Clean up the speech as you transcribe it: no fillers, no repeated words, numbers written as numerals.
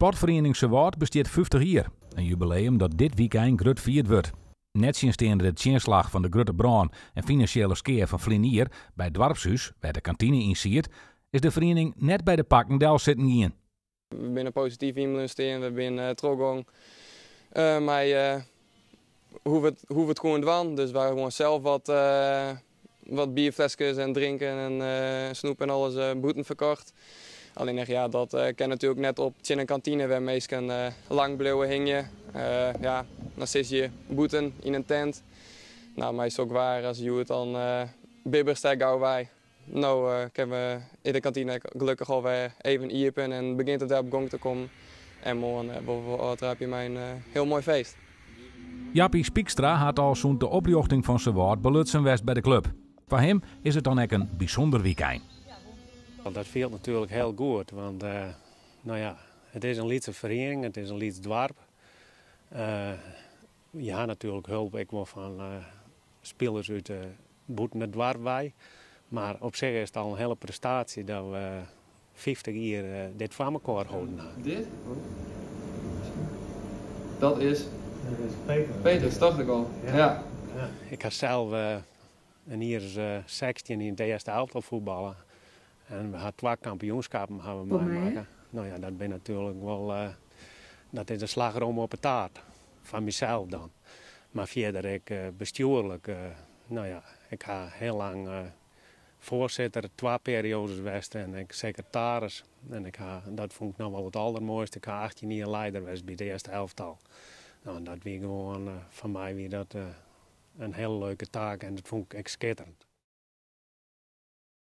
Sportferiening Suwâld bestiet 50 jier, in jubileum dat dit wykein grut fierd wurdt. Nettsjinsteande de tsjinslach fan de grutte brân en finansjele skea fan ferline jier by it doarpshús, wêr't de kantine yn siet, is de feriening net by de pakken delsitten gien. We binne posityf yn bleaun stean, we binne trochgong mei hoe we hoe we it koene dwaan. Dus wy gewoan sels wat wat bierfleskes en drinken en snoep en alles bûten ferkocht. Allinnich ja, dat kin natuerlik net op tsjin in kantine wêr minsken lang bliuwe hingje. Ja, dan sitte je bûten yn in tent. No, mei sok waar as hjoed dan bibberest dêr gau wei. No kinne we yn de kantine gelokkich alwer even iepen en begjint it wer op gong te kommen. En moarn wolle we ôftraapje mei in hiel moai feest. Jappie Spykstra hat al sûnt de oprjochting fan Suwâld belutsen west by de klup. Foar him is it dan ek in bysûnder wykein. Dat fielt natuerlik hiel goed, want no ja, it is in lytse feriening, it is in lyts doarp. Je ha natuerlik hulp ek wol fan spilers út bûten it doarp wei. Mar op sich is it al in hiele prestaasje dat we 50 jier dit foar mekoar holden ha. Dit? Dat is Petrus, tocht ik al. Ja. Ik ha sels in jier as 16 yn it earste elftal fuotballe. En we ha twa kampioenskappen ha we meimakke. No ja, dat bin natuerlik wol, dat is de slachrom op 'e taart. Foar mysels dan. Mar fierder ek bestjoerlik. No ja, ik ha hiel lang foarsitter twa perioades west en ek sekretaris. En ik ha, dat fûn ik noch wol it aldermoaiste, ik ha 18 jier lieder west by it earste elftal. No, en dat wie gewoan, foar my wie dat in hiele leuke taak en dat fûn ik ek skitterend.